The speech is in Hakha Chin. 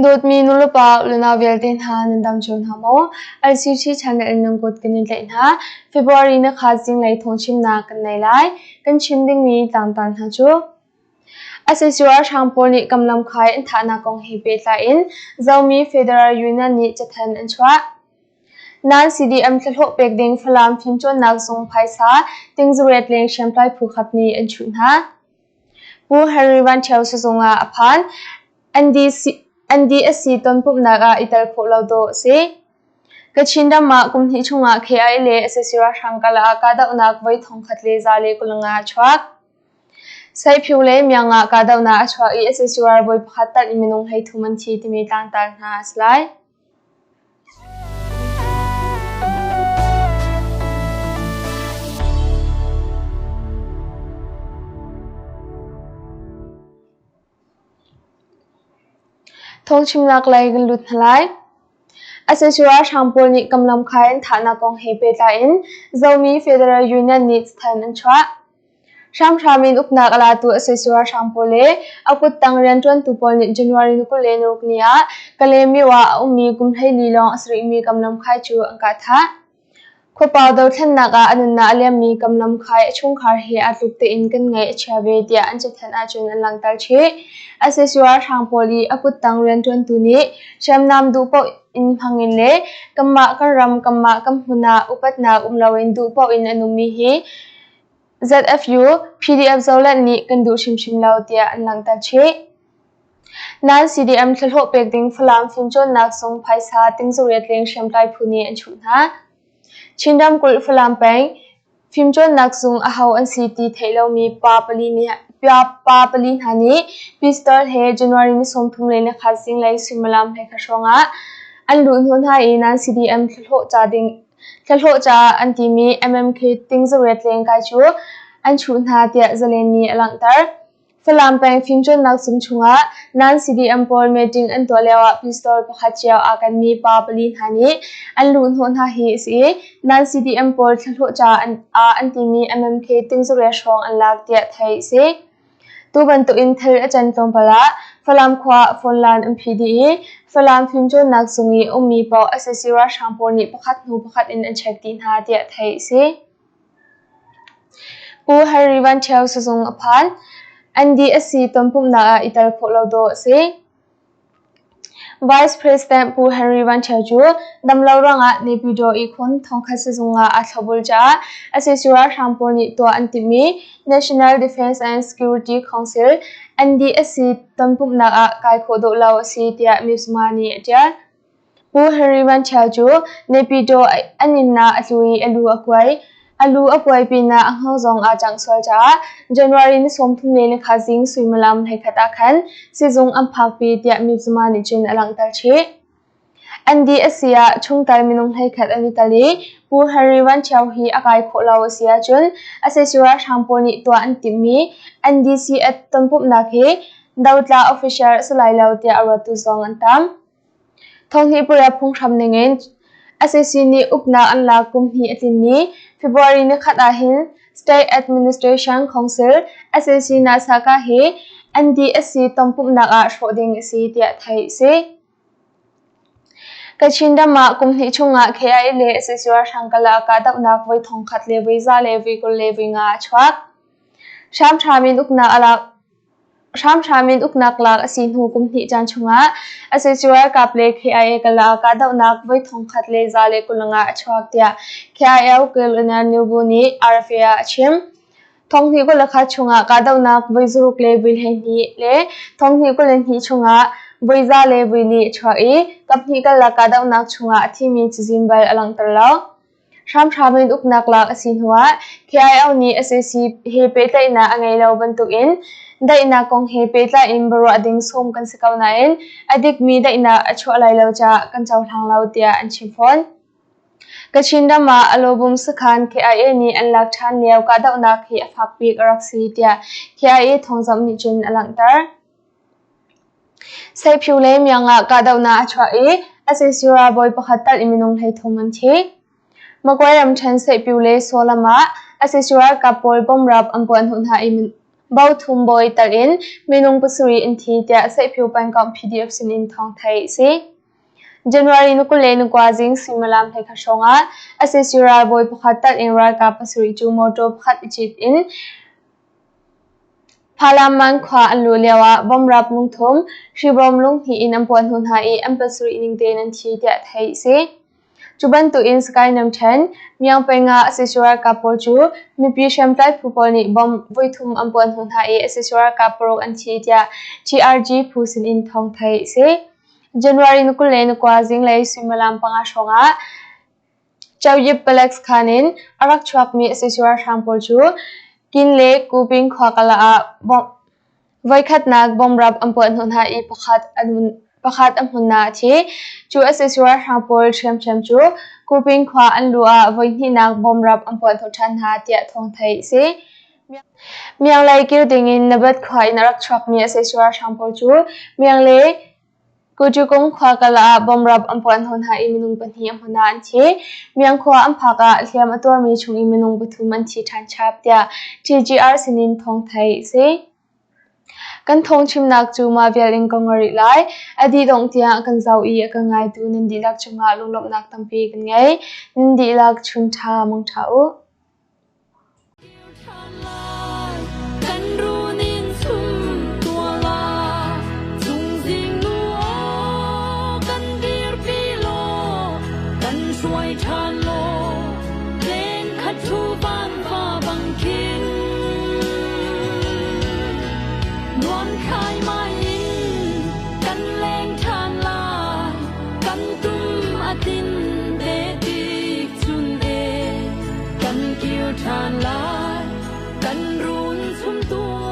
Dawtmi nulepa unau vialte hna nan dam cio hna maw? LCC channel in nan kut kan in tlaih hna. February ni kha zinglei thawngchimnak kan nei lai. Kan chim dingmi tlangtar hna cu Sac ralhrang pawl nih Kamlam khai an thahnak kong he pehtlai in Zomi Federal Union nih cathanh an chuah. Nain CDM thlahlawh pek ding Falam fimcawnnak zung phaisa tingzariat leng hriamtlai phu khat nih an chuh hna. Pu Henry Van Ṭhio sizung ah a phan. NDSC tonpumhnak ah i tel khawh lo dawh a si. Kachin ram ah kum hnih chungah KIA le sac ralhrang karlak ah kahdohnak voi 1125 a chuak. Saiphiu le Miang ah kahdohnak a chuak i sac ralbawi pakhat talh in minung 33 an thi timi tlangtar hna a si lai. Thawngchimnak lei kan lut hna lai. Sac ralhrang pawl nih Kamlam khai an thahnak kong he pehtlai in Zomi Federal Union nih cathanh an chuah. Hramhram in uknak a latu sac ralhrang pawl le a kuttang rianṭuantu pawl nih January ni 26 ni ah Kalaymyo ah a ummi kum 14 lawng a si rihmi Kamlam Khai cu an kah thah. Khuapau dothlennak ah a nunnak a liammi Kamlam Khai a chungkhar he aa tluk tein kan ngaih a chia ve tiah an cathanh ahcun an langhter chih. Sac ralhrang pawl i a kuttang rianṭuantu nih hriamnam duh paoh in hmangin le kanmah kan ram kanmah kan hmun ah upatnak um loin duh paoh in a nungmi hi ZFU, PDF Zoland nih kan duh hrimhrim lo tiah an langhter chih. Nain CDM thlahlawh pek ding Falam fimcawnnak zung phaisa tingzariat leng hriamtlai phu nih an chuh hna. Chin ramkulh Falam peng fimcawnnak zung aho an si ti theih lomi pa pali nih pa pali hna nih pistol he January ni 31 zinglei suimilam 11 hrawng ah an luh hnawh hna i nan CDM thlahlawh ca ding Thlahlawh caah an timi MMK tingzariat lengkai cu an chuh hna tiah Zalen nih a langhter. Falam peng fimcawnnak zung chungah nan CDM pawl meeting an tuah lioah pistol pakhat cio aa kenmi pa pali hna nih an luhhnawh hna hi a si i nan CDM pawl thlahlawh caah an, an timi MMK tingzariat hrawng an lak tiah theih a si. Tu bantukin thil a can tlawmpal ah Falam khua ah phone line an phih dih i Falam fimcawnnak zung i ummi paoh sac ralhrang pawl nih pakhat hnu pakhat in an check dih hna tiah theih a si. Pu Henry Van Ṭhio sizung a phan. NDSC tonpumhnak ah i tel khawh lo dawh a si. Vice President Pu Henry Van Ṭhio cu damlo ruangah Naypyidaw ihkhun thongkhat sizung ah aa thlopbul caah sac ralhrang pawl nih tuah an timhmi National Defense and Security Council NDSC tonpumhnak ah kai khawh dawh lo a si tiah Mizzima nih a ṭial. Pu Henry Van Ṭhio cu Naypyidaw an inn ah a tlu i a lu a kuai. A lu a kuai pinah a hngo zong aa cangh sual caah January ni 34 zing suimilam 11 ah khan sizung an phakpi tiah Mizzima nih cun a langhter chih. NDSC ah chungtel minung 11 an i tel i Pu Henry Van Ṭhio hi a kai khawh lo a si ahcun sac ralhrang pawl nih tuah an timhmi NDC tonpumhnak hi dotla official a si lai lo tiah a ruattu zong an tam. Thonghnih pariat phunghram ningin sac nih uknak an lak kum hnih a tlin ni February nikhat ahhin State Administration Council sac Nasaka hi NDSC tonpumhnak ah hrawh ding a si tiah theih a si. Kachin ram ah kum hnih chungah KIA le sac ralhrang karlak kahdohnak voi 1000 le voi 100 le voi 20 le voi 5 a chuak. Hramhram in uknak a lak Hramhram in uknak lak a si hnu kum hnih caan chungah sac ralkap le KIA karlak kahdohnak voi 1000 le 125 a chuak tiah KIA Colonel Nubu nih RFA ah a chim. 2021 chungah kahdohnak voi 6 le voi 12 le 2022 chungah voi 100 le voi 4 a chuak i kaphnih karlak kahdohnak chungah a thimi cazin bal a langhter lo. Hramhram in uknak lak a si hnuah KIO nih sac he pehtlaihnak a ngei lo bantukin daihnak kong he pehtlai in biaruah ding sawm kan si ko nain a dikmi daihnak a chuah lai lo caah kan cohlang lo tiah an chim fawn. Kachin ram ah Alobum sakhan KIA nih an lak ṭhan lio kahdohnak hi a fak bik a rak si tiah KIA thawngzamh nih cun a langhter. Saiphiu le Miang ah kahdohnak a chuah i sac ralbawi pakhat tal in minung 33 an thi. Magway ramṭhen Saihpiu le Sawlam ah sac ralkap pawl bomrap an puah hnawh hna i. Bothum bawi tal in minung pasarih an thi tiah Seihphiu pengkomh PDF sinin thawng theih a si. January ni 22 zing suimilam 11 hrawng ah sac ralbawi pakhat tal in ralkap pasarih cu motor pakhat i cit in Phalamman khua an luh lioah bomrap lungthum, hribawm lunghnih in an puah hnu hna i an pasarih ning tein an thi tiah theih a si. Cu bantukin Sky namṭhen, Myaung peng ah sac ralkap pawl cu mipi hriamtlai phu pawl nih bomb voithum an puah hnu hna i sac ralkap paruk an thi tiah TRG phu sinin thawng theih a si. January ni 22 zinglei suimilam 5 hrawngah Choyip Palek sakhan in a rak chuakmi sac ralhrang pawl cu Kin le Kuping khua kala ah voikhatnak bomrap an puah hnawh hna i pakhat a hmun ah a thi. Cu sac ralhrang pawl ṭhiamṭhiam cu Kuping khua an luh ah voihnihnak bomrap an puah hnawh ṭhan hna tiah thawng theih a si. Mianglei kir dingin Nabat khua in a rak chuakmi sac ralhrang pawl cu Miang le Kuṭukung khua kal ah bomrap an puah hnawh hna i minung pahnih a hmun ah an thi. Miang khua an phak ah hliam a tuarmi chung i minung pathum an thi ṭhan chap tiah TGR sinin thawng theih a si. Kan thawngchimnak cu mah vial in ka ngol rih lai. A dih dongh tiang a kan zoh i a kan ngaitu nan dihlak cungah lunglawmhnak tampi kan ngei. Nan dihlak chun ṭha mangṭha u. Kan run in chum tua la, chungzing nu aw kan dirpi law, kan hruai ṭhan law, leng khat thu van va bang khin. Nuam khai mai in kan leng ṭhan lai, kan tum a tin te tik chun e. Kan kir ṭhan lai, kan run chum tuah.